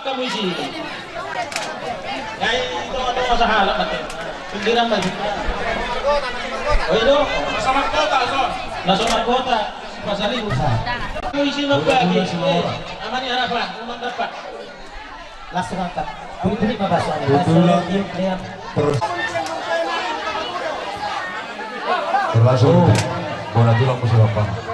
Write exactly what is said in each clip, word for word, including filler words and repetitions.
Kamu isi. Ai, itu ada masalah, mate. Pinggiran, mate. Oh, itu? Na so margota, so. Na so margota, pasal itu. Kamu isi, mabagi. Amani harapan, umang dapat. Langsung angkat. Buli-buli, mabasa. Buli-buli. Langsung, diam, diam. Terus. Termasuk. Bona tulang, musim apa?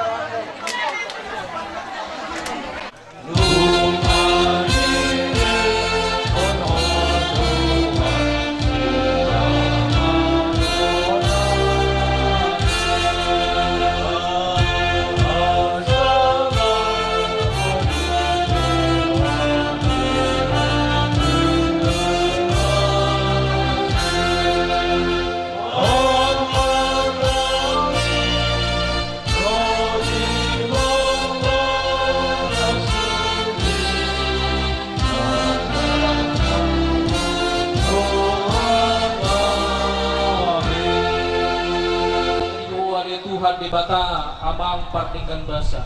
Ale Tuhan Debata, Amang pardenggan basa,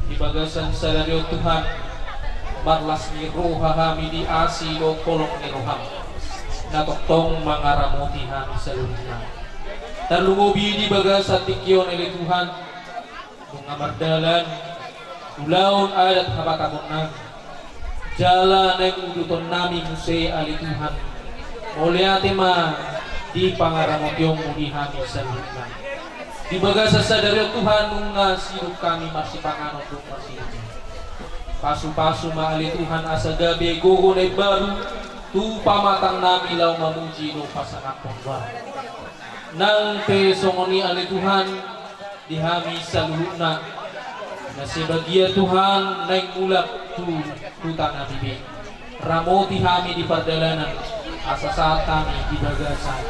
di bagasan sadari on Tuhan, marlas ni roha hami di asi dohot holong ni roham, na tongtong mangaramoti hami saluhutna. Tarlumobi di bagasan tingki on ale Tuhan, nunga mardalan ulaon adat habatahonnami, jala naeng udutonnami muse ale Tuhan, mauliate ma di pangaramotionmu di hami saluhutna. Di bagasan sadari on Tuhan, nunga sidung hami marsipanganon dohot marsiminum. Pasu-pasu ma ale Tuhan asa gabe gogo na imbaru tu pamatangnami laho mamuji dohot pasangaphon goarmu. Nang pe songon i ale Tuhan, di hami saluhutna, na sebagian Tuhan naeng mulak tu huta na bibe. Ramoti hami di pardalanan, asa sahat hami di bagasan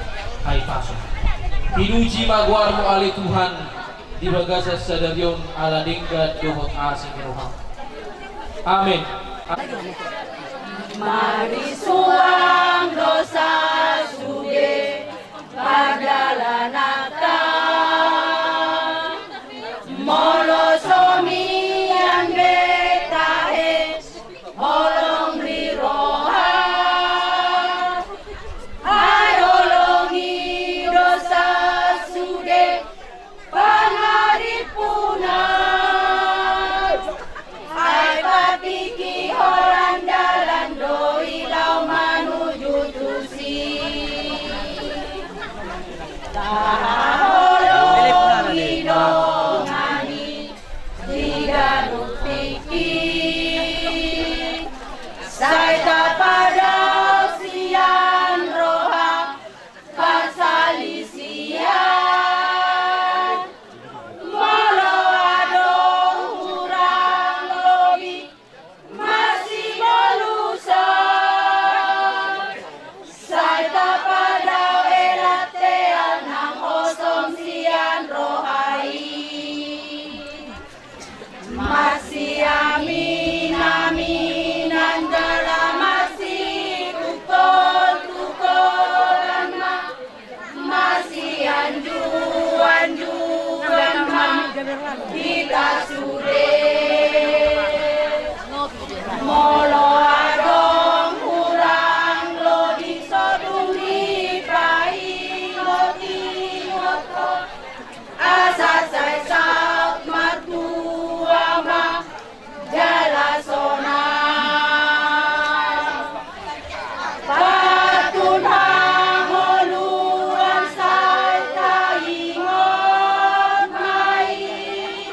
hahipason. Pinuji ma goarmu ale Tuhan, di bagasan sadari on ala denggan dohot asi ni roham. Amen. Marisuang do sasude pardalananta, molo so mian be tahe holong ni roha, ai holongi do sasude pangaripuna, ai patingki holan dalan do i laho manuju tusi. Tahaholongi dongan i di ganup tingki, sai tapadao sian roha parsalisian. Molo adong hurang lobi masibolusas, sai tapadao hela tean nang hosom sian roha i. Masiamin-aminan jala masitungkol-tungkolan ma, masianju-anjuan ma hita sude. Molo adong hurang lobi so dung dipaingot-ingot ho, asa sai saut martua ma jala sonang. Patun hangoluan sai taingot ma i,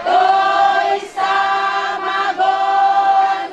tois hamagoan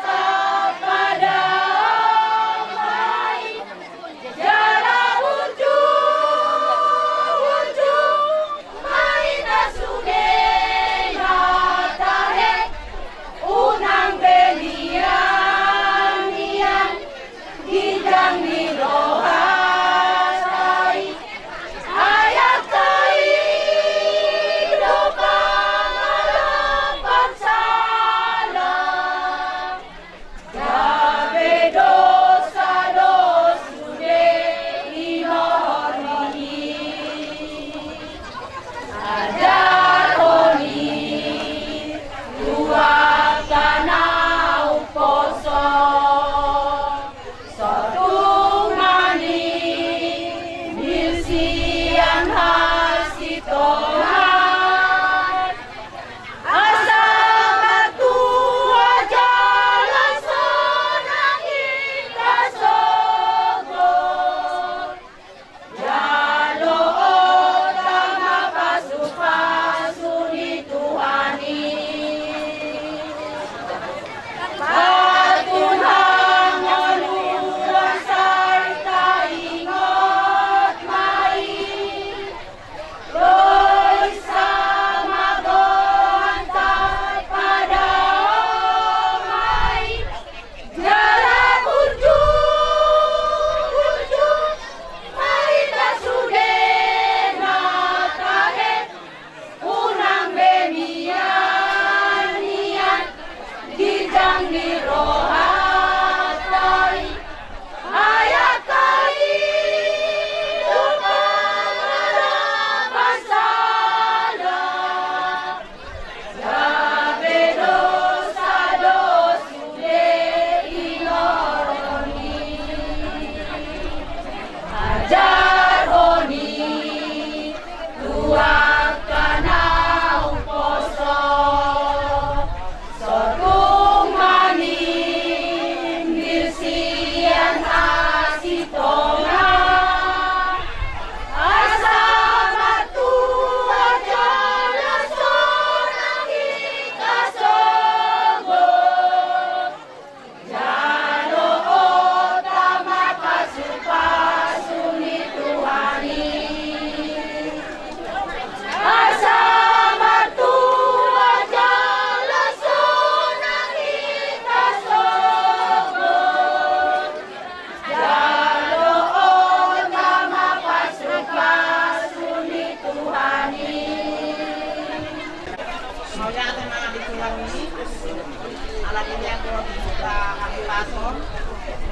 Pason,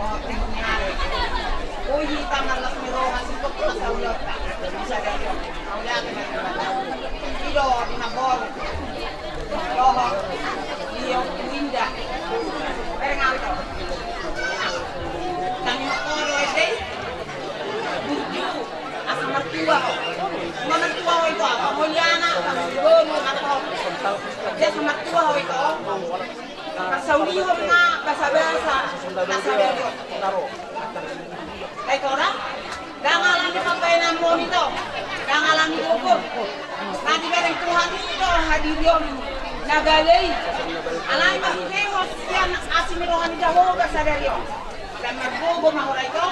o, tengah ni ari. O, hita marlas ni roha, singkop na saulota. Bisa jadi. Mauliate ma tu Debata. I do di Maboru. Dohot. Iyo, Winda. Berengan to. Kami mangkoro ede. Burju. Asa martua ho. Martua ho ito apa? Mauliana, kami boru, martua ho. Dia asa martua ho ito. Pasaulihon ma basabasa na sadari on. Ai tora, ndang alani pambahenanmon ito, ndang alani gogo. Na dibereng Tuhan i do hadirion na gale i. Alai marhitehon sian asi ni roha ni Jahowa sadari on. Ndang margogo ma hita ito,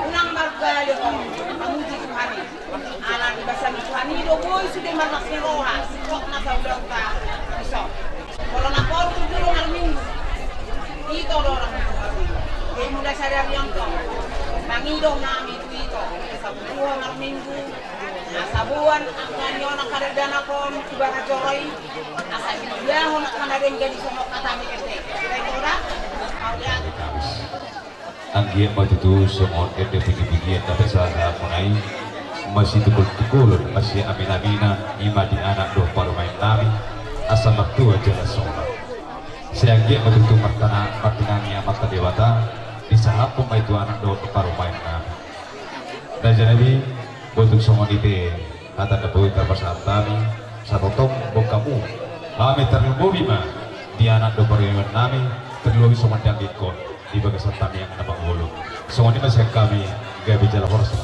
unang margale ho mamuji Tuhan i. Ala ni basa ni Tuhan i do boi sude marlas ni roha, singkop na saulota. Iso. Molo na pola tu jolo marminggu. Ito do orang minggu marminggu. Jadi mulai sadari on tong. Mangido hami tu ito. Asa buha marminggu. Asa boan angka ni on angka dakdanak on tu bagas joro i. Asa diulahon angka na denggan i songon hata ni ende. Sudah ito da. Mauliate. Anggiat ma tutu songon ende puji-pujian na pasahathon muna i, masitungkol-tungkolon, masiamin-aminan, i ma di anak dohot parumaen nami, asa martua jala sonang. Sai anggiat ma tutu martana-, martinangi Amanta Debata, disahaphon ma i tu anak dohot parumaen nami. Raja nami, botul songon i pe. Hata na boi tapasahat hami, satongtong boan hamu. Hami tarlumobi ma di anak dohot parumaen nami, tarlumobi songon di anggingkon di bagasan tangiang na mangolu. Songon i ma sian hami, gabe jala horas ma.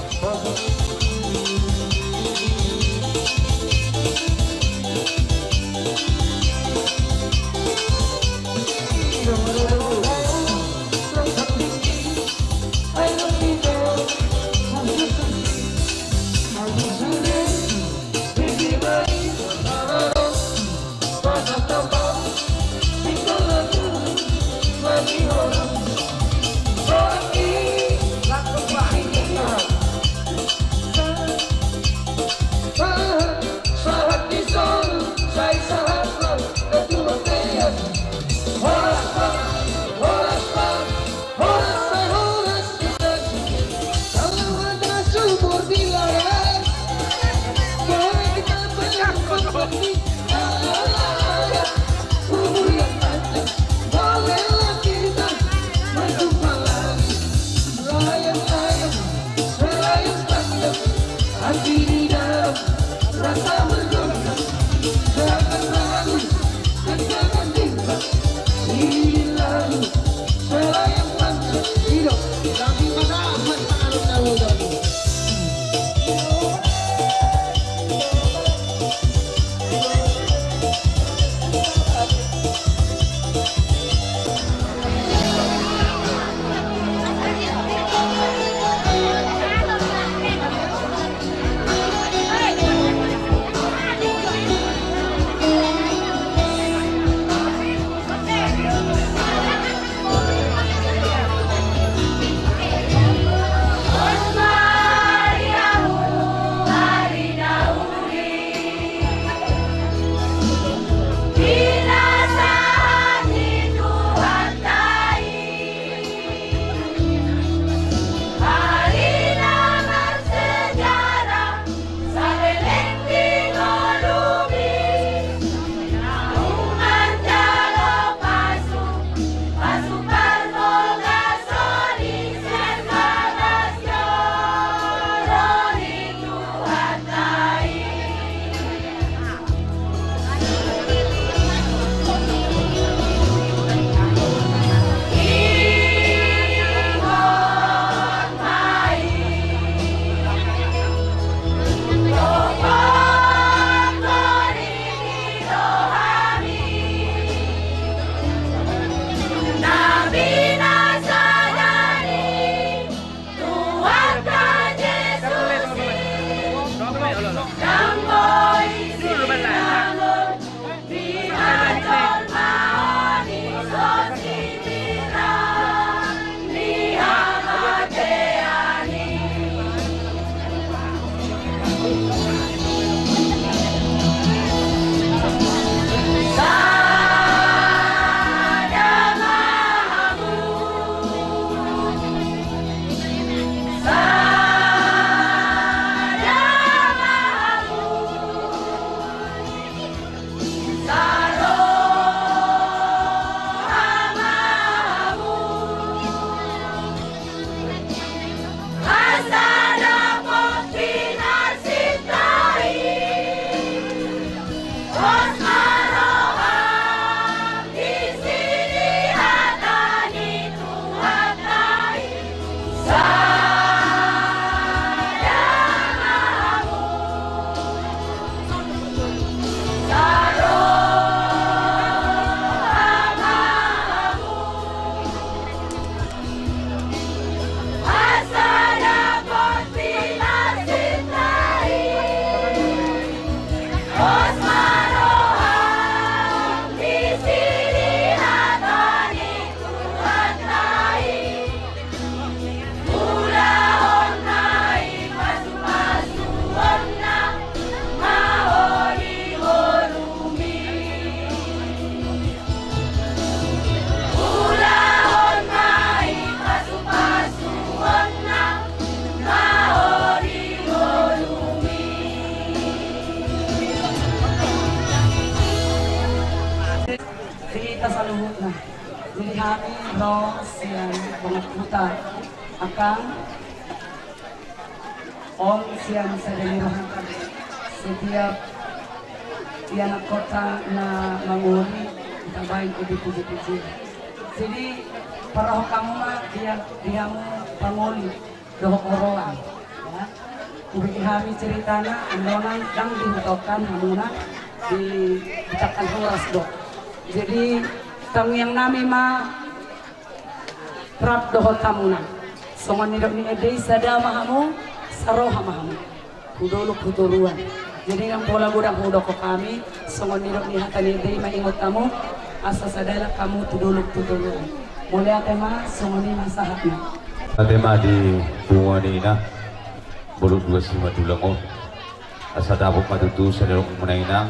Hami ro sian Bongan Huta, angkang, on sian sada ni roha hami. Setiap ianakhonta na mangoli, ditambai ende puji-pujian. Jadi, parrohahon hamu ma di, di hamu pangoli dohot oroan, ya. Hubege hami ceritana, annon ndang dihutokan hamuna, di, diucapkan horas do. Jadi, tangiang nami ma rap dohot hamuna. Songon nidok ni ende i, sada ma hamu, saroha ma hamu. Hu dolok hu toruan. Jadi ndang pola godang hudokkon hami, songon nidok ni hata ni ende i ma ingot hamu, asa sadalak hamu tu dolok tu toruan. Mauliate ma, songon i ma sahatna. Mauliate ma di punguan ni ina, molo dua simadulang on. Asa dapot ma tutu sada dolok muna inang,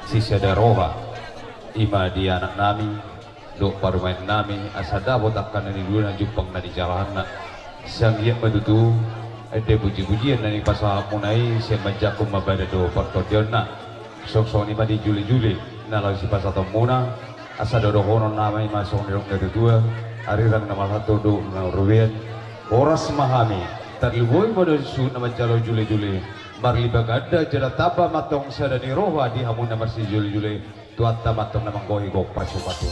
sisada roha, i ma di anak nami, dohot parumaen nami, asa dapot angka na niduana jumpang na nijalahanna. Sai anggiat ma tutu, ende puji-pujian na nipasahat muna i, sai manjangkon ma badan dohot partondionna. Songon i ma di jule-jule na laho sipasahaton muna, asa dohonon nami ma songon nidok ni natuatua, arirang na marhalto dohot na marrobean. Horas ma hami, tarlumobi ma dohot suhut na manjalo jule-jule, marlipat ganda jala tamba ma antong sada ni roha di hamu na marsijule-jule. Tuhanta ma antong na manggohi gok pasupasu.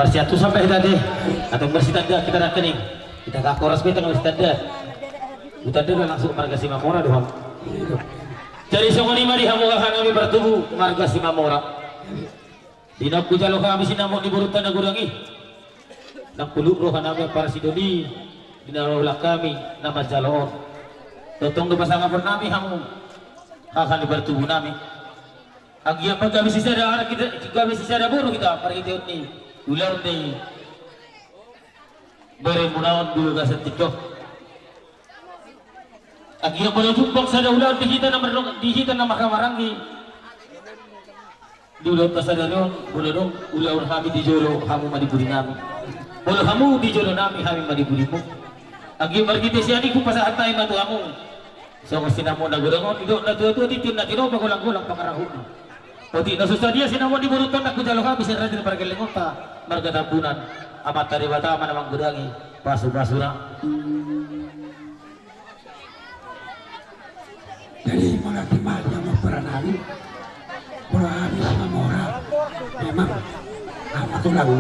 Marsiantusan pe hita ate, atau marsitanda hita nangkining. Hita angka horas pe hita marsitanda. Hutanda do langsung marga Simamora do hamu. Jadi songon i ma di hamu haha nami partubu marga Simamora. Di na hujalo hami sinamot ni borunta na godang i, ndang pulut roha nami ampara sidoli di na huulahon hami na manjalo on. Tongtong do pasangapon nami hamu haha ni partubu nami. Anggiat ma gabe sisada anak hita, gabe sisada boru hita marhitehon ni ulaon ni bere muna on di bagasan tingki on. Anggiat molo jumpang sada ulaon di hita na mardongan, di hita na marhahamaranggi, di ulaonta sadari on, molo adong ulaon hami di jolo, hamu ma di pudi nami. Molo hamu di jolo nami, hami ma di pudimu. Anggiat marhite sian i hupasahat hami ma tu hamu. Songon sinamot na godang on, didok natuatua, tintin na tinopa, golang-golang pangarahutna. Otik na so sadia sinamot ni borunta on, na hujalo hami sian raja ni pargellengonta marga Tambunan. Amanta Debata ma na manggodangi pasupasuna. Jadi molo ate ma di hamu ampara nami, molo hami Simamora, memang anak tulang.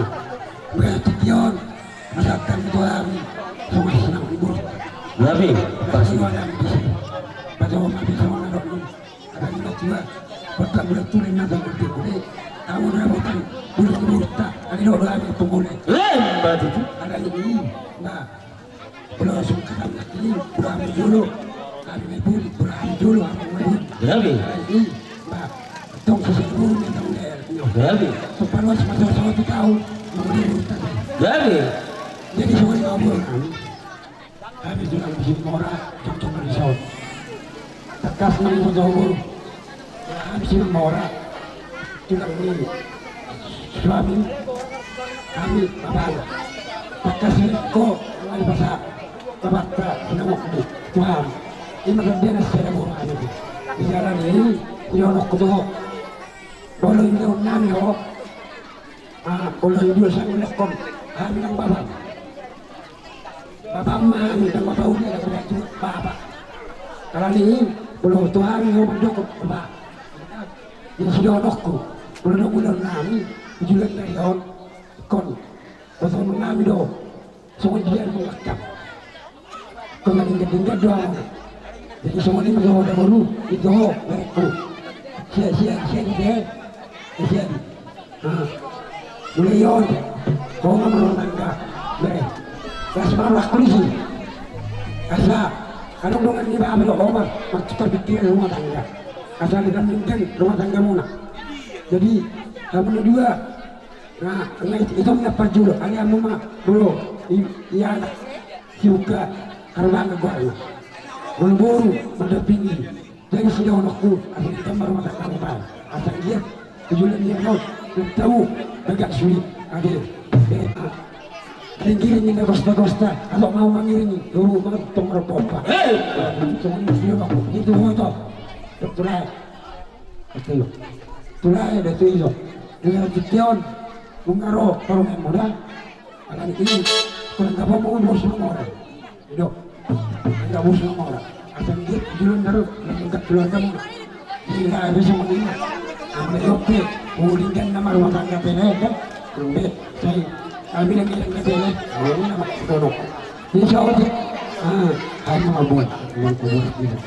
Berarti tion, masa kan tulang, songon sinamot ni borunta. Gabe, pasti. Pajolo ma bisa mangadok. Ada lima tua, kota bulan tulen na bangun di kude, tahu na bukan bulan bulan tak, ada dua dua hari pemulai. Lemba tutu. Ada ini, nah, pulau Sungkatam lagi, pulau Jolo, kami buri, pulau Jolo, apa lagi? Gabe. Ada ini, nah, tong sesuai dulu nih, tong deh. Gabe. Supaya masuk satu tahun, mau di hutan. Gabe. Jadi semua ngobrol kami. Hami tulang Simamora, tongtong ma dison. Tangkas ma di boru. Hami Simamora, tulang ni suami hami, bapana. Tangkas ma ho, ala ni basa, babanta sinamotmu tu hami. Ima tandana sada boru hami. Di jala ni i, di dohononku tu ho. Molo indaon nami ho. Ah, molo indaon sanggulekkon hami nang bapam. Bapam ma hami, nang bapam uda, nang bapam uda, bapa. Alani i, molo tu hami ho mandok bapa. Di sidohononku, molo dung ulaon nami, di joloan nai on, ingkon botohon nami do. Songon dia do mangkap. Ingkon na denggan-denggan do ahu. Jadi songon i ma do ho da boru, i do ho, berengku. Sia, sia, sia, sia, sia. Mulai on, ho ma marumah tangga, bere. Las ma rohangku disi. Asa adong dongan ni bapa dohot ho ma martukar pikiran rumah tangga. Asa denggan-denggan rumah tanggamuna. Jadi hamu na dua. Nah, itu na parjolo, alai hamu ma, molo i, i anak, si Uga, Harbangan goarna. Molo boru, mandampingi. Jadi sidohononku, asa denggan ma rumah tanggamu. Asa anggiat di joloan ni on, nang tau, bagak sude. Age. Tinggiring ni na gosta-gosta, atau mau mangiring, dulu mau tong marpompa. Hei! Songon i sidohononku, itu ho to. Betul ai. Oke, lo. Tula ya, da tu iso. Dengan tingki on, nunga ro, tolong yang muda. Akan ini, kurang apa mau bos nomor. Ido. Enggak bos nomor. Asal dia dulu baru, enggak keluarga mau. Sehingga ada sama ini. Ambil oke, mau dingin nama rumah tangga pele, kan? Belum deh, saya. Kami lagi yang kecil, ya. Mau ini nama, tolong. Insya Allah. Ah, hai, mau buat. Mau buat, gitu.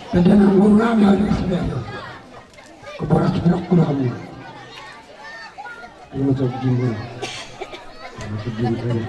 Tanda nang boru nami, ada sebelah. Kuboras pinokku do hamu. Ini macam gimana? Macam gimana?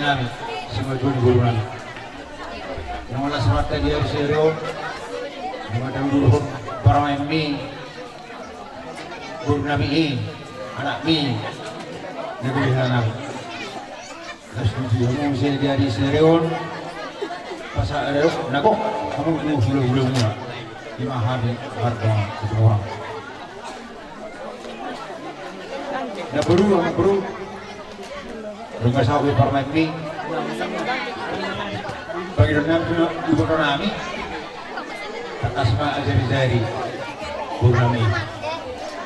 Nami, si Marjoni boru nami. Nunga las rohanta di ari sadari on, nunga dangdurhon parumaenmi, boru nami i, anakmi, na gulihana. Las tutu hamu muse di ari sadari on, pasahat adong na gok hamu tu hulahulamuna. Ima hami marga Situmorang. Namboru, namboru. Dung sahat be parumaenmi. Pangidoan nami tu iboto nami. Tangkas ma ajari-jari boru nami.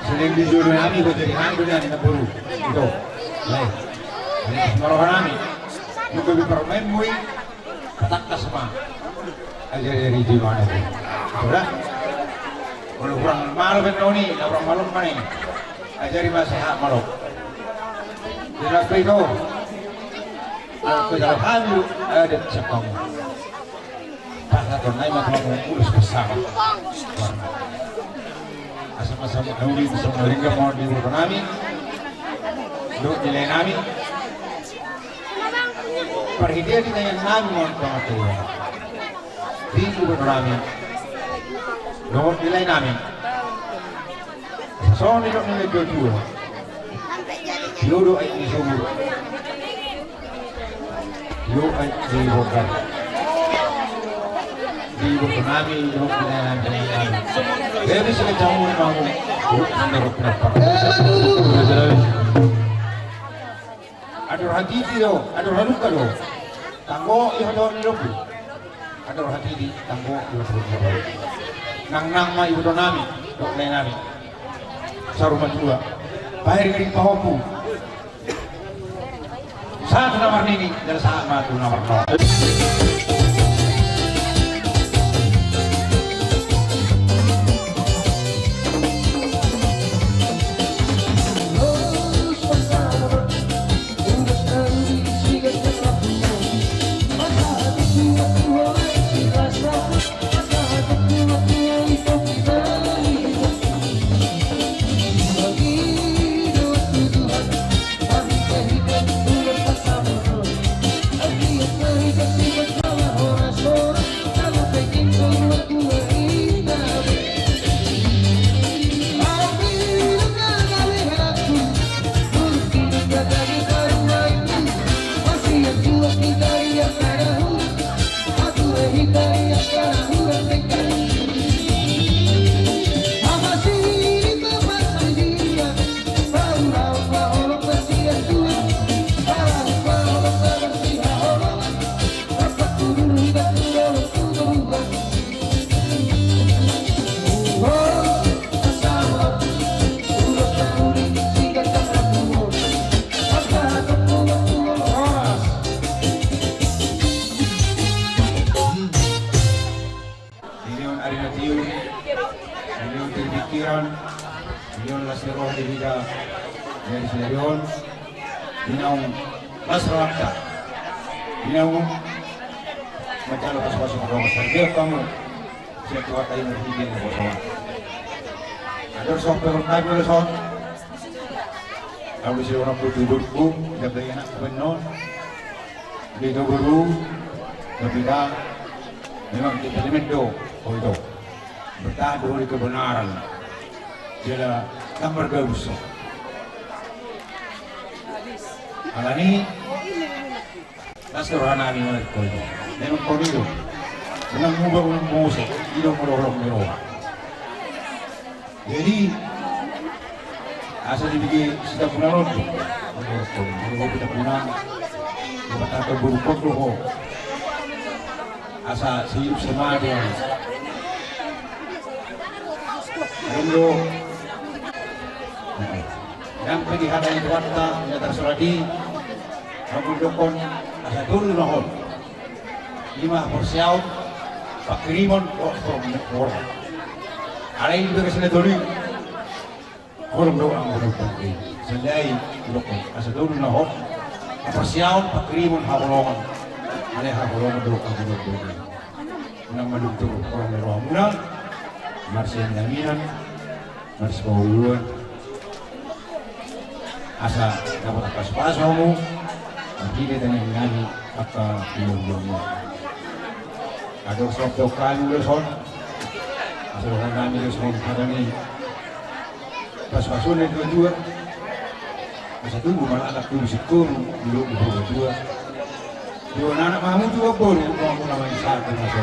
Selain di jolo nami, huajari nami do nian namboru. Ito. Baik. Tangkas ma roha nami. Dung gabe parumaenmu i. Patangkas ma. Ajari-jari di mana tu? Sudah. Molo hurang malo pe noni, na hurang malo ma i. Ajari ma sehat malo. Jelas pe ito. Aku jalan halu, ada siapa kamu? Pas Tonai ma tulang ulos bersama. Asa masa ma nauli bisa meringga mohon di iboto nami. Dohot di lae nami. Parhitean di tangiang nami mohon pangaturhon. Di iboto nami. Dohot di lae nami. Songon i dok ni natuatua. Tio do aek ni sumur. Tio aek ni bongkar. Di iboto nami, di iboto nami. Jadi sini campur kamu. Ador hatiti do, ador haluka do. Tanggo i hadoan ni lombu. Ador hatiti, tanggo i hadoan ni lombu. Nangnang ma iboto nami, dohot lae nami. Saur matua. Pairing-iring pahompu. Sahat tu na marnini, jala sahat ma tu na marnono. Ninna on ari na tio, ninna on tio pikiran, ninna on las ni roha di hita, dari sadari on, ninna on las rohanta, ninna on manjalo pasupasu marroha, sai dia kamu, siap tuat ayo merhigi yang kosong. Ador sope bertahan dulu son. Au di sini orang putih burku, jaga anak benon. Di do boru, tapi da, memang kita lemen do, oh itu. Bertahan dulu di kebenaran. Jala tambah gabus. Alani, las roha nami, oh itu. Memang kau itu. Memang mubah, memang bose. Ido melorong meroa. Jadi, asa dibege sitambunan on do. Molo sitambunan, dipatahon borungkon do ho. Asa sihidup semati. Adong do. Ndang pe dihatai Tuhanta, na tarsurat i, mangkundokon, asa tolu na hot. Ima haporseaon, pangkirimon, dohot holong ni horong. Alai di bagas na tolu i, holong dohot anggo na tolu i. Sandai, dohot, asa tolu na hot, haporseaon, pangkirimon, haholongon. Alai haholongon dohot anggo na tolu i. Unang maluntur holong ni rohamuna, marsiaminaminan, marsipauluan. Asa dapot angka pasupasu hamu, marhite tangiang nami angka hulahulamu. Adong songon hami ulos on, asa dohonon nami do songon hata ni pasupasu ni natuatua. Asa tubu ma anak, tubu singkoru, di lombu purbatua. Dua anak ma hamu tu boru, hamu na mangisahon tu na so.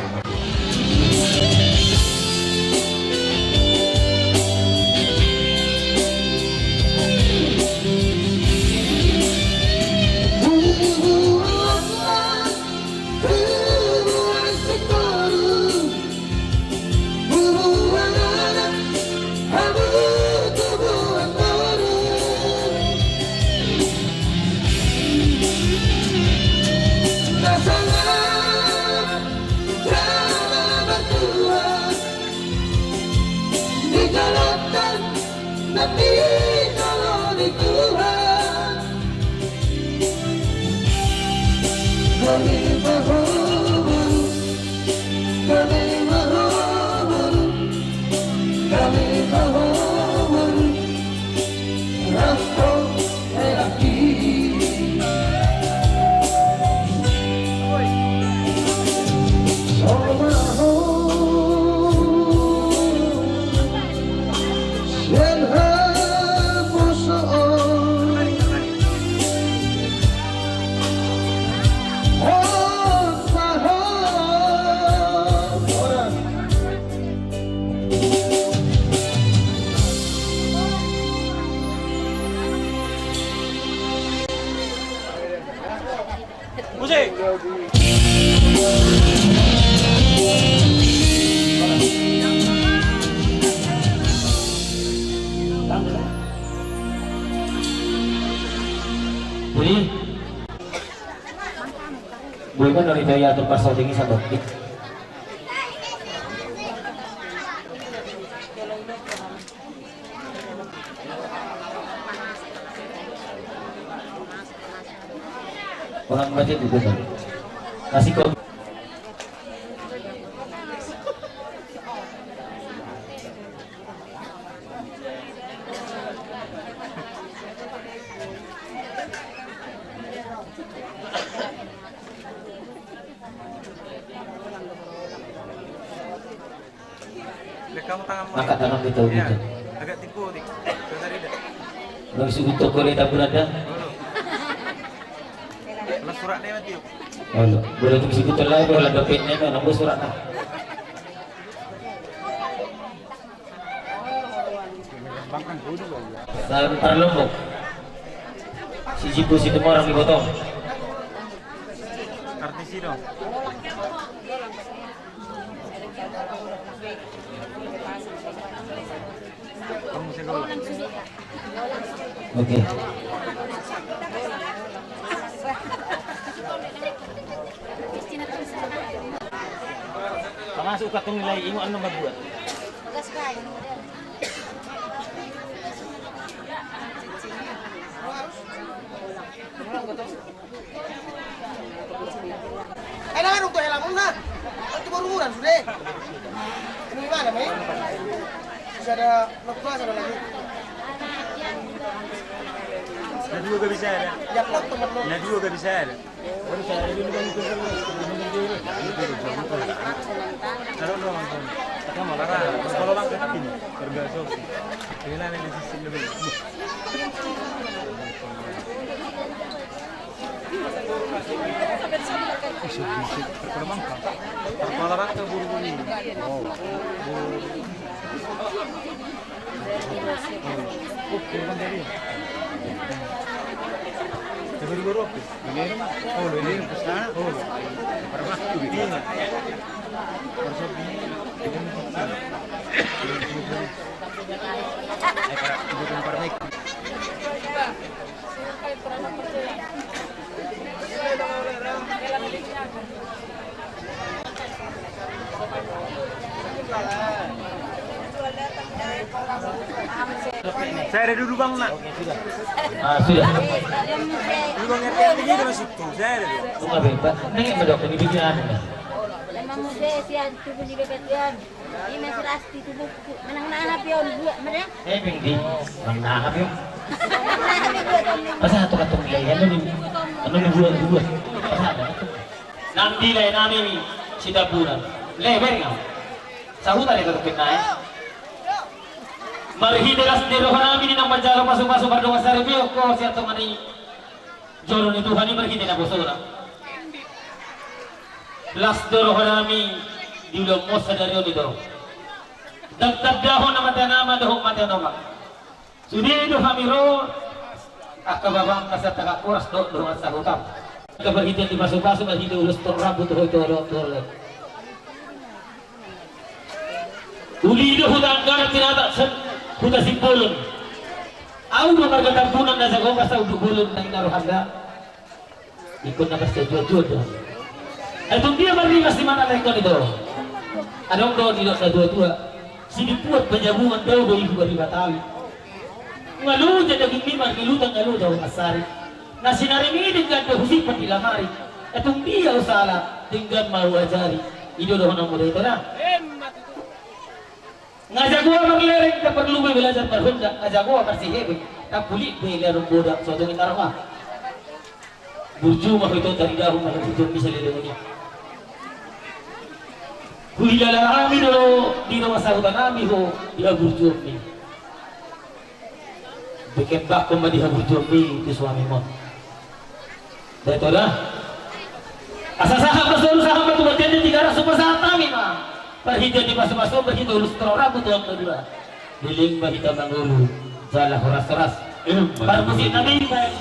Jadi, boleh kan dari saya atur pas syuting ini satu. Orang baca juga kan. Kasih kau. Angkat tangan kita, iya, gitu. Agak tinggi, Dik. Sudah tidak? Bang, sebut toko di taburan dah. Kalau surat dia mati. Kalau boleh tu sebut lain, kalau ada pen ni, nambah surat dah. Santar Lombok. Si Jipu si Temorang di Botong. Artis i do. Oke. Masuk ke tong nilai ingu anu membuat. Eh, nah, dong, tuh, helmmu, nah. Kan tuh baru murah, sudah. Ini gimana, Mi? Bisa ada, lo puasa ada lagi. Na dua gak bisa ada. Ya, lo temen lo. Na dua gak bisa ada. Kalau bang, ini sistem dulu. Kepala rata buru-buru ini. Oh. Buru-buru apa? Ini. Oh, ini. Oh. Ini. Saya ada dulu bang nak. Ah, sudah. Dulu bang R T M ini masuk tuh. Saya ada dulu. Bunga bebas. Ini yang medok ini bikin anu. Memang saya sian tubuh di bebek. Ima si Rasti tu buku. Menang na hape on buat mana? Eh, Bing, Bing. Menang na hape on. Menang na hape buat on. Masa satu katong dia, ya, anu ni, anu ni buat, buat. Masa ada katong. Nang di lae nami ni, si Taburan. Le, beri ngau. Sahuta dia katong kena, eh. Marhite las ni roha nami ni nang manjalo pasu-pasu pardongan saripeon ho sian tonga ni joro ni Tuhan i marhite naposona. Las do roha nami di ulaon sadari on i do. Ndang tandahon na mate nama dohot mate nama. Sude do hami ro angka babang na satangkas horas dohot dongan sahutam. Angka marhite ni pasu-pasu marhite ulos tor rambu tu hoi tu olo tu olo. Uli do huta Anggara tinata sen huta Simbolon. Au do marga Tambunan na jago masa unduk bolon na ina rohanda. Ingkon na marsitua-tua do. Ai tung dia marrimas di mana lae ingkon i do. Adong do didok na tua-tua. Sinimbuat panjabungan dao do ibu ari batali. Ngalo janda gummi margelutan ngalo dao masari. Na sinari mi denggan do husimpan di lamari. Ai tung dia usala denggan ma uajari. I do dohonon mudar i tona. Nga jago marlereng tak perlu be belajar marhonda, nga jago marsihebeng tak pulik be learon boda sotung i tarma. Burju ma ho ito taridahon ma burju bisa leleng i. Huhilala hami do di dongan sahuta nami ho di haburjuonmi. Bekembangkon ma di haburjuonmi tu suamimon. Betul dah. Asa sahat ma solu sahat ma tu bagian di tiga ratus pasahat nami ma. Parhite di pasu-pasu parhite ulos toro rabu tuan kedua. Leleng ma hita mangolu jala horas-horas. Parmusik nami baik.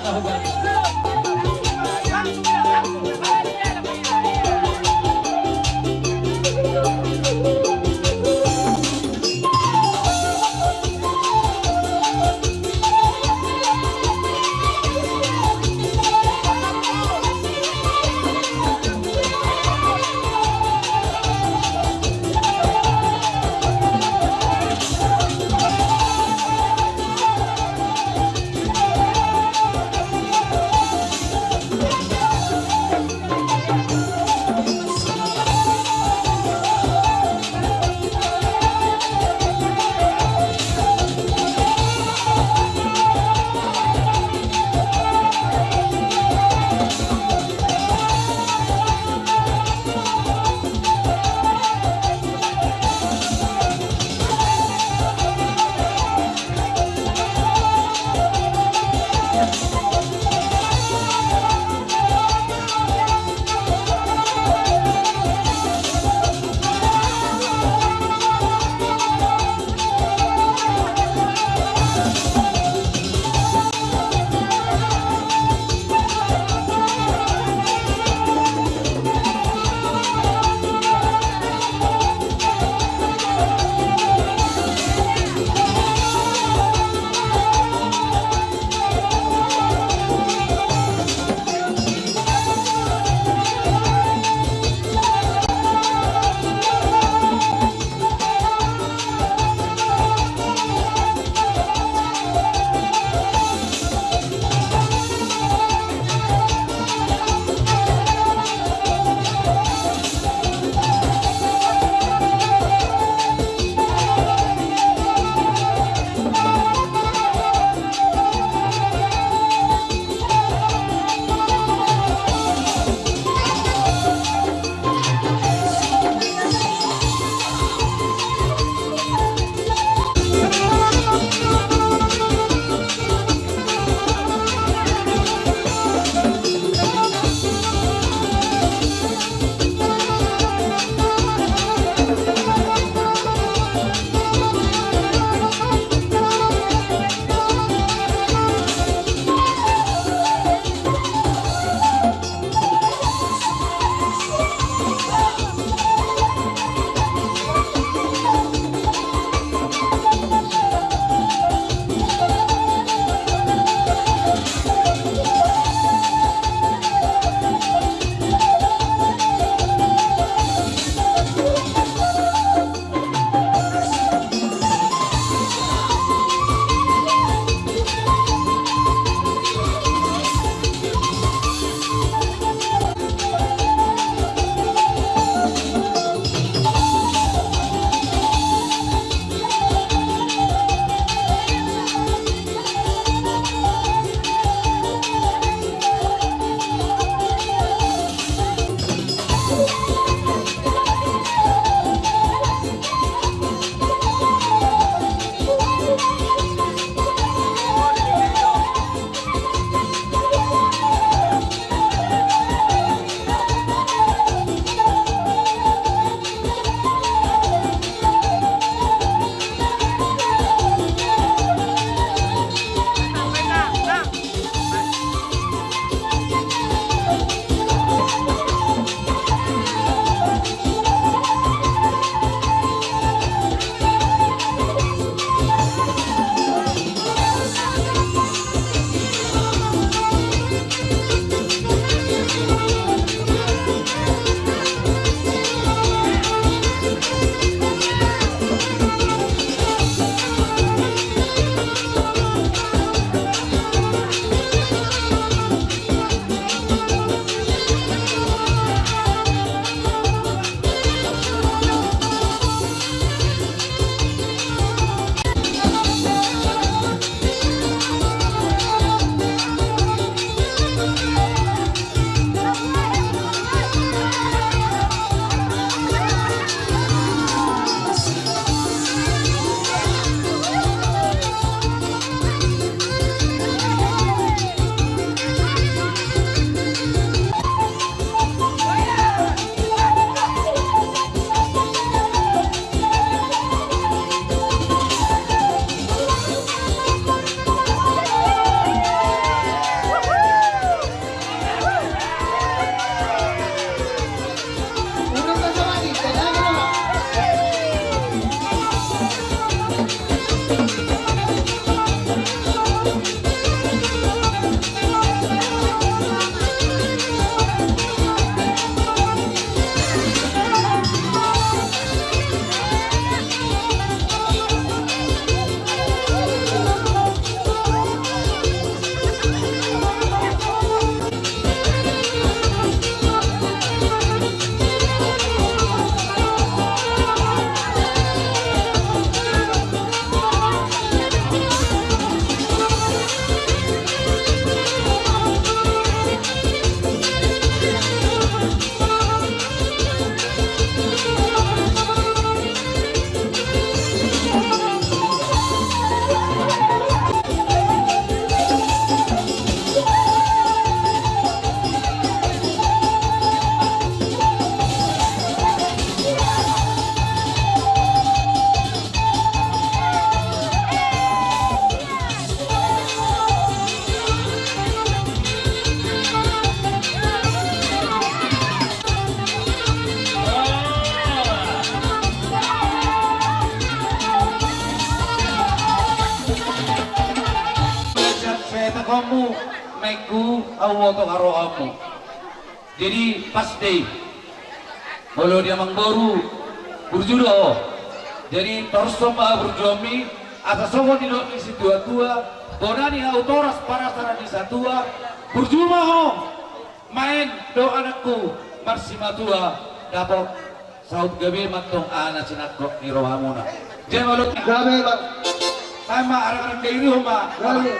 Amu, mengku, au oto karo amu. Jadi pas dei. Molo di amang boru, burju do ho. Jadi torus ma burjuonmi, asa songon nidok ni situa-tua, bona ni hau toras parasaran ni satua, burju ma ho. Maen do anakku, marsimatua, dapot saut gabe mantong aha na sinangkok ni rohamuna. Jema lo. Gabe ma. Sai ma arang-arang gairi ho ma. Gabe.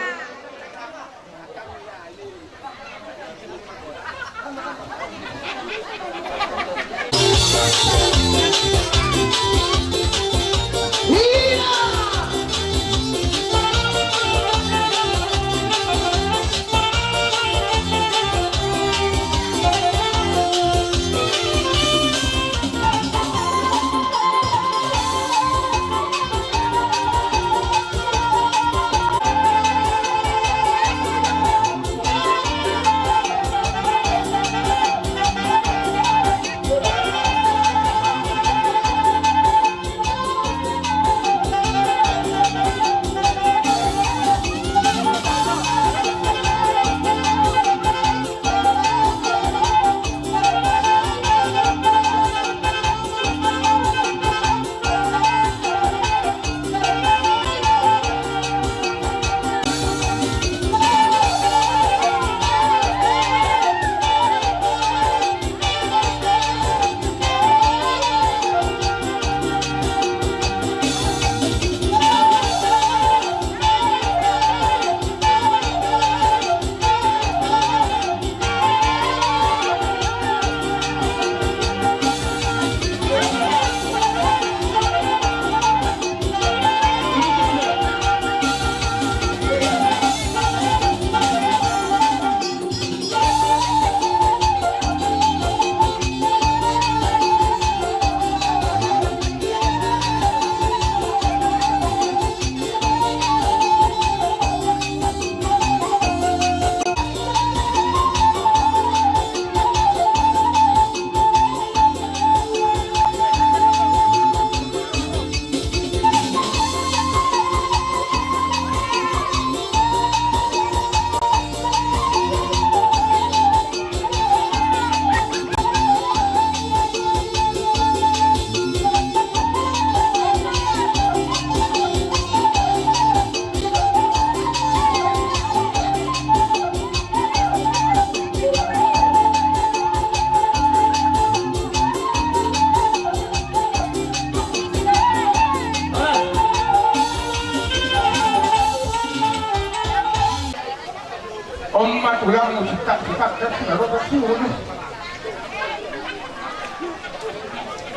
On ma tulang, sitak-sitak kan na ro pasti.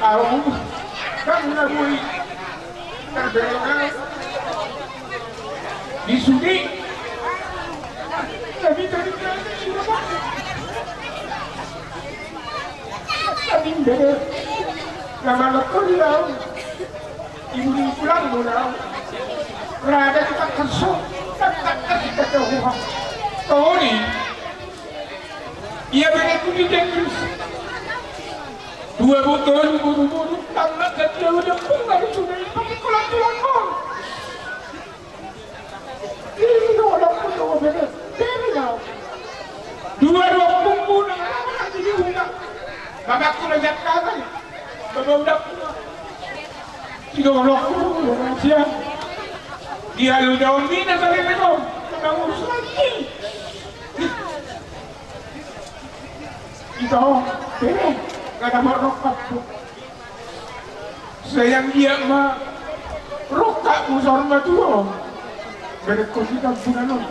Au kan na boi. Kan berenang di sudi. Tapi tadi kan sudah. Tapi berenang. Nama lekor di laut. Ibu ni pulang muna. Rada kita kerso. Kita kerso kita jauh. Toni. Ia bere kudi dengris. Dua botol buru-buru tangan dan jauh dan bunga di sungai pakai kolam tulang kor. Ini orang pun orang bere. Bere kau. Dua dua punggu dengan anak di bunga. Bapak kuda jatah. Bapak udah. Sidolok, sian. Dia lu daun mina bagi minum. Kena urus lagi. Ito, bere, kada marrokap. Sayang dia ma rokap musor ma tuo. Bere kosi kampunan on.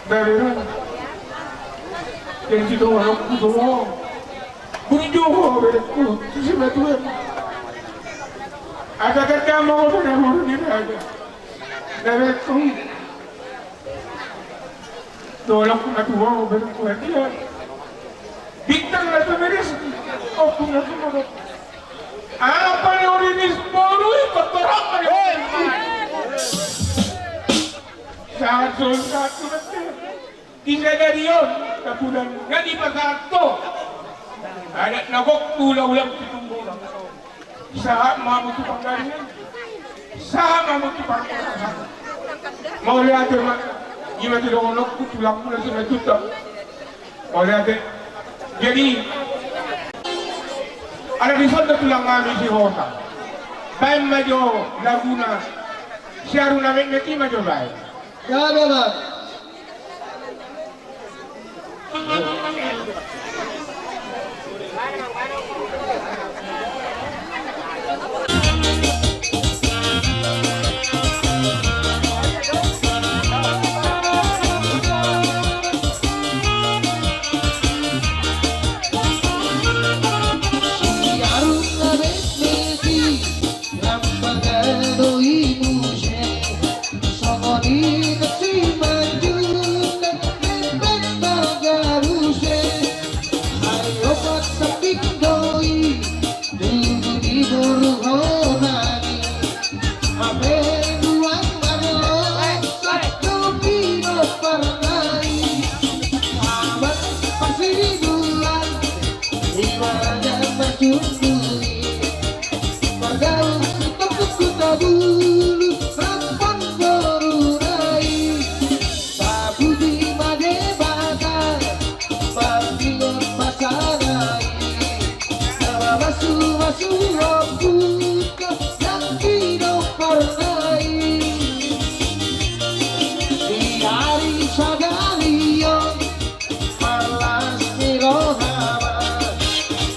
Bere. Yang sidolok, sidolok. Bung Joho, berekku, sisi batuan. Ada kata mau benar-benar ni ada. Berekku. Tolong aku mau berekku dia. Bintang lah tu beres. Oh, punya tu mau. Apa ni ori ni sepuluh ikut torok ada. Satu, satu, betul. Di sadari on, tapudan na dipasahat ho. Adat na gok tu ula-ula tu Situmorang. Sahat ma hamu tu panggaringan. Sahat ma hamu tu panggaringan. Mauliate ma. Ima tu dohononku, tulangku na simanjuntak. Olo ate. Jadi, ala dison do tulang nami Sihosa. Baen ma jo laguna Si Aru na Metmet i ma jo baen. Gabe ma. Si Aru na Metmet i, lam paga do i muse. Songon i na simanjuntak, Metmet marga muse. Ai opat sambing do i, tubu di boru hona i. Hape nuaeng marlosok do pinomparna i. Amang parsiduan, ima raja marjunjung i. Mardalan sitopuk Hutabulu, rap dohot boruna i. Tapuji ma Debata, marningot ma sala i. Na mamasumasu ompunta nang pinomparna i. Di ari sadari on, marlas ni roha ma.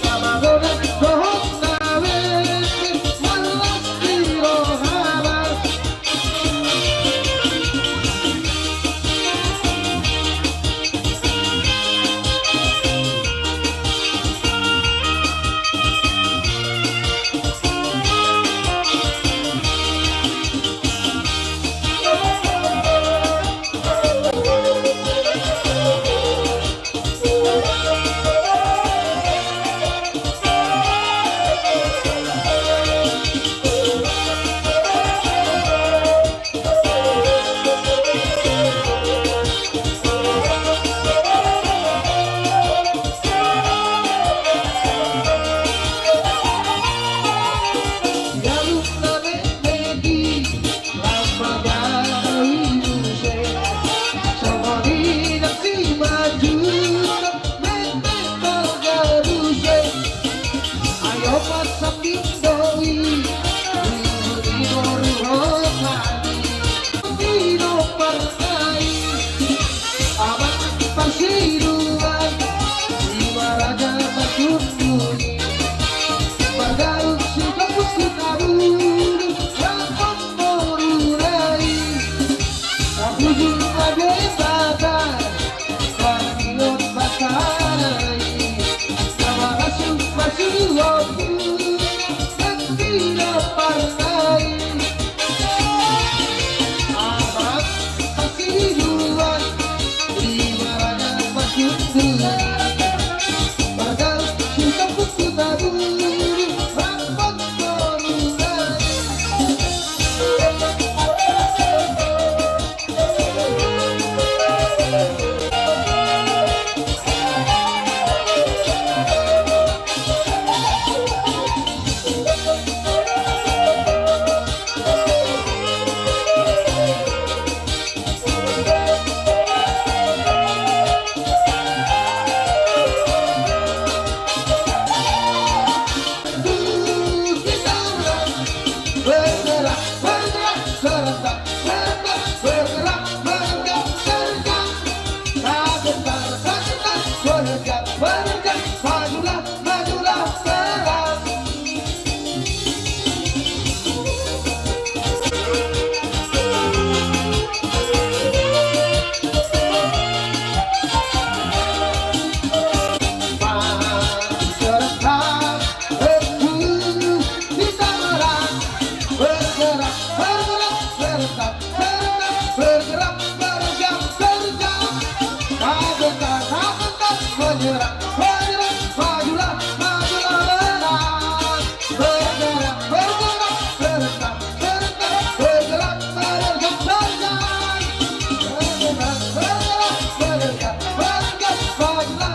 Na magodang dohot na meme, marlas ni roha ma. Ai opat sambing do i, tubu di boru hona i. Pinomparna i, amang parsiduan, ima raja marjunjung i. Mardalan sitopuk Hutabulu, rap dohot boruna i. Tapuji ma Debata, marningot ma sala i. Na mamasumasu ompunta nang pinomparna i. Amang parsiduan, ima raja marjunjung i. Mardalan sitopuk Hutabulu, rap dohot boruna i. Bergerak, bergerak, serentak, serentak, bergerak, bergerak, serentak. Tak gentar, tak gentar, bergerak, bergerak, majulah, majulah, serentak. Bergerak, bergerak, serentak, serentak, bergerak, bergerak, serentak. Tak gentar, tak gentar, menyerang, menyerang, majulah, majulah, serentak. Bergerak, bergerak, serentak, serentak, bergerak, bergerak, serentak. Bergerak, bergerak, serentak, serentak, bergerak, bergerak, majulah.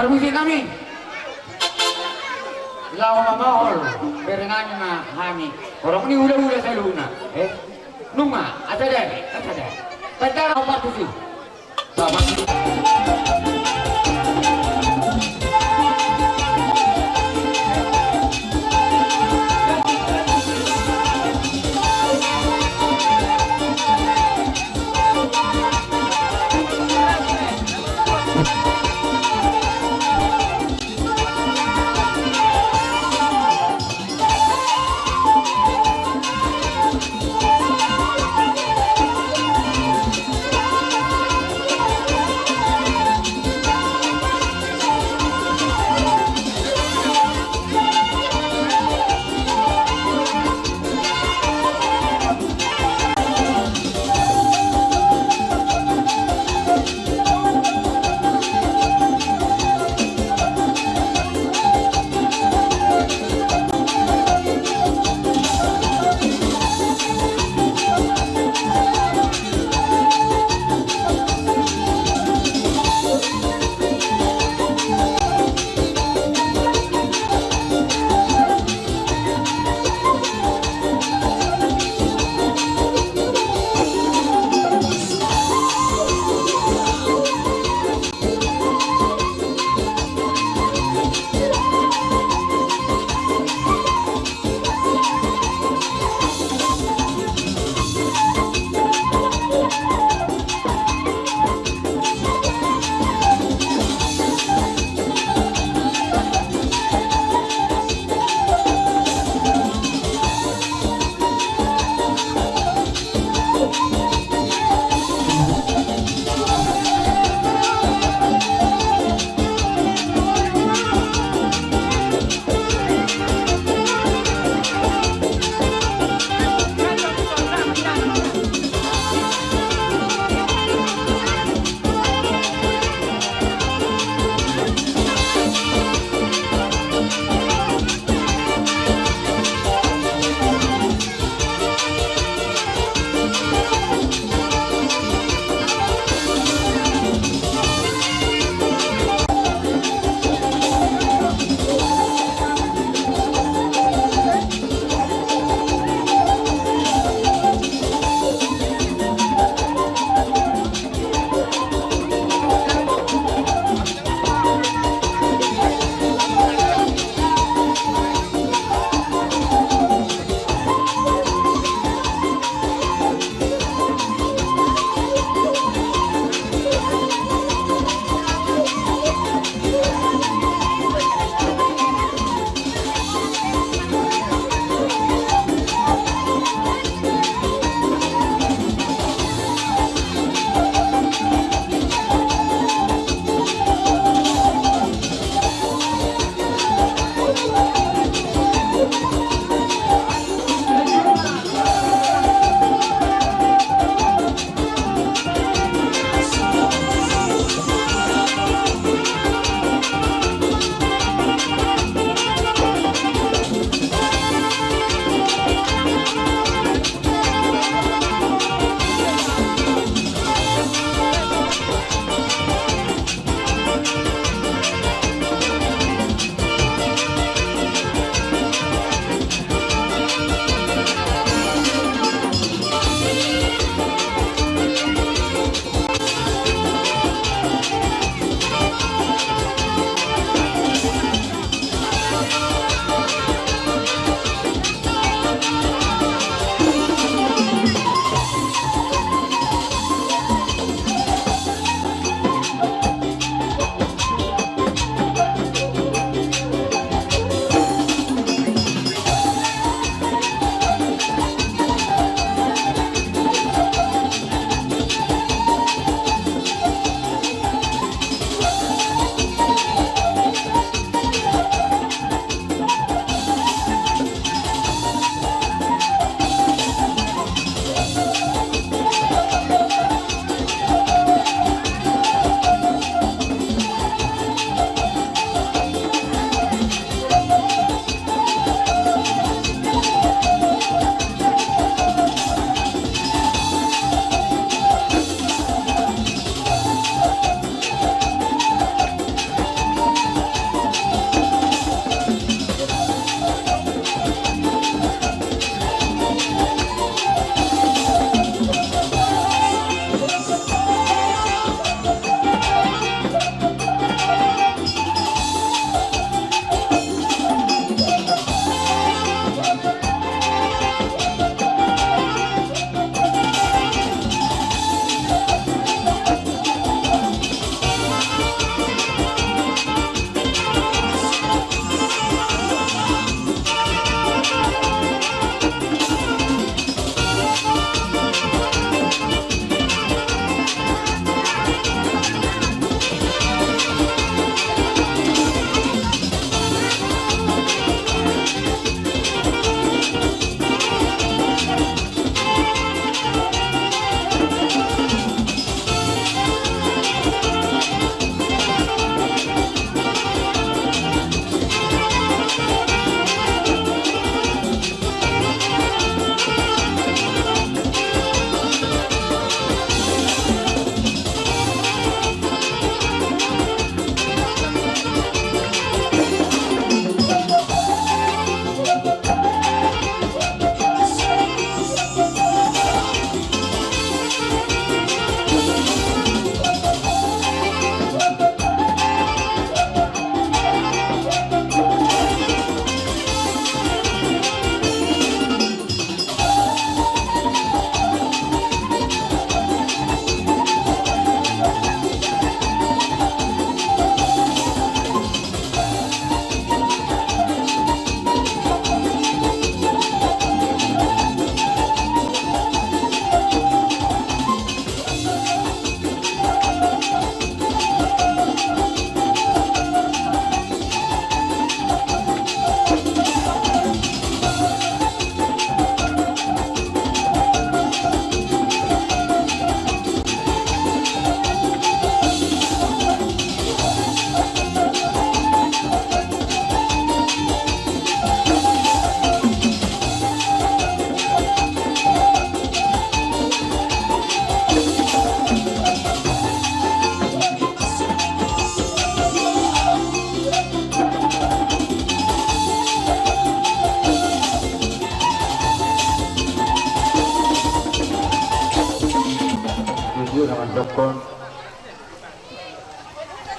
Parmusik nami. Laho mamahol bere nami ma hami. Horong ni hulahula saluhutna. Eh? Nunga, asa dare, asa dare. Tanda parmusik.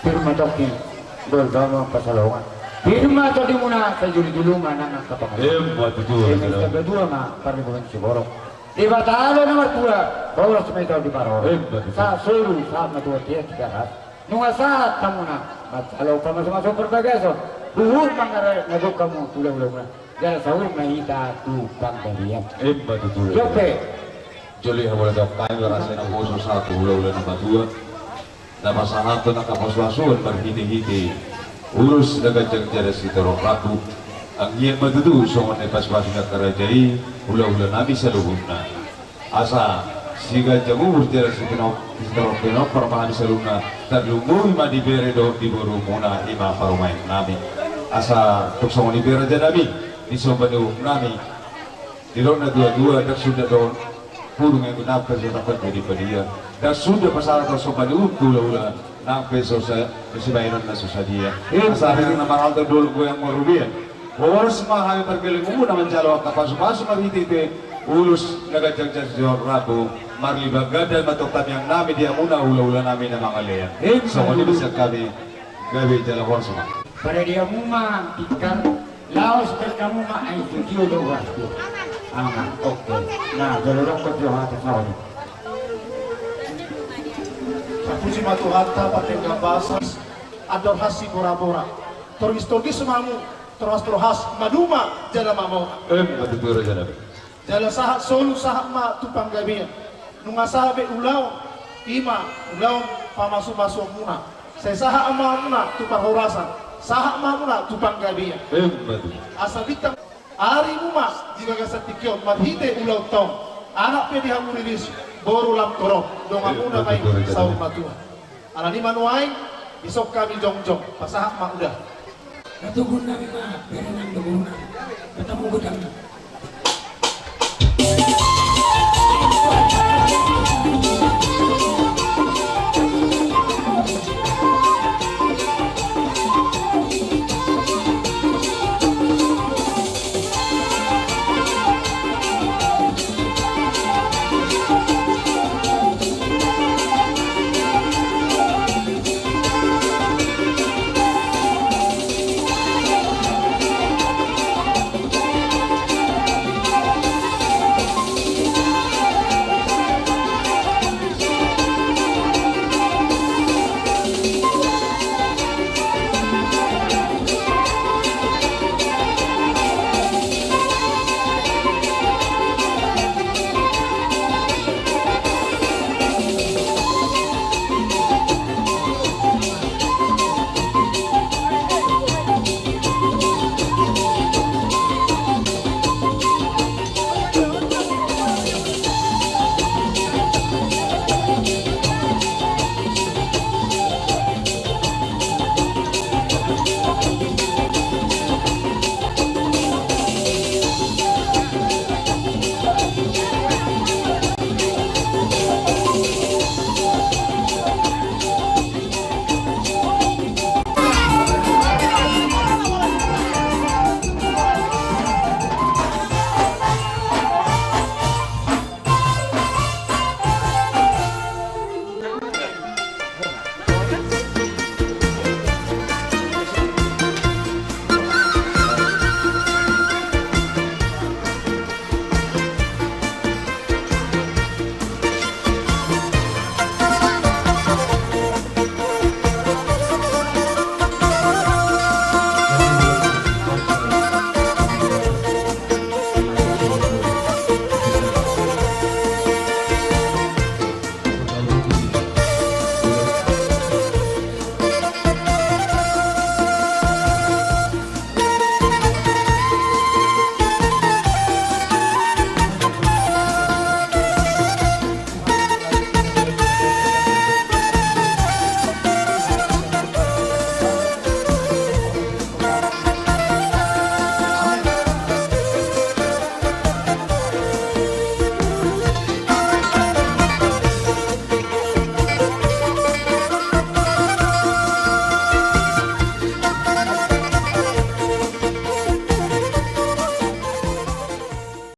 Pir ma tongkin, dol do ma pasalongan. Pir ma tondimuna, sai julu-julu ma nang angka pangalualuan. Emma tutu. Emma tutu. Sabatua ma parlinggoman siborok. Debata do na martua, horas ma i taon di parorot. Emma tutu. Sahat solu, sahat ma tu bontean Tigaras. Nunga sahat hamuna manjalo pamasu-masu parbagason. Huhut mangarajak na gok hamu tu hula-hulamuna. Jala saur ma hita tu panggabean. Emma tutu. Dope. Jolo i hamu, laos hami marasa naposo sahat tu hula-hula na matua, na pasahathon angka pasu-pasuon marhite-hite ulos na ganjang jala sitorop rambu. Anggiat ma tutu songon na pasu-pasu ni angka raja i hula-hula nami saluhutna. Asa siganjang umur jala sitorop, sitorop pinompar ma hami saluhutna, tarlumobi ma di bere dohot di borumuna, i ma parumaen nami. Asa tung songon i pe raja nami, di somba ni uhum nami, didok na tua-tua, ndang suda dohot pudung, nang pe so tangkas jadi padia, ndang suda pasahathon somba ni uhum tu hula-hula, nang pe so sa-, sibahenon na so sadia. Asa hami na marhalto dolok goyang marrubean, horas ma hami pargeleng muna manjalo angka pasu-pasu marhite-hite ulos na ganjang jala sitorop rambu. Marlipat ganda ma tong tamiang nami di hamuna hula-hula nami na mangalean. Songon i ma sian hami, gabe jala horas ma. Pada di hamu ma tikar. Laos berkamu ma ai studio do waktu. Aman, oke. Nah, jolo rokok jo hata sauni. Sapuji ma Tuhanta, pardenggan basa, andor hasi bora-bora. Torgis-torgis ma hamu, torhas-torhas, maduma jala mamora. Emma tutu raja nami. Jala sahat solu sahat ma tu panggabean. Nunga sahat be ulaon, i ma ulaon pamasu-masuonmuna. Sai sahat ma hamuna tu parhorasan, sahat ma hamuna tu panggabean. Emma tutu. Asa bintang arimu ma di bagasan tingki on marhite ulaonta on. Anak pe di hamu riris, boru lam torop, donganmuna ma i saur matua. Alani i ma nuaeng, dison hami jongjong, pasahat ma uda. Natoguon nami ma bere nang do boru nami. Bertemu godang.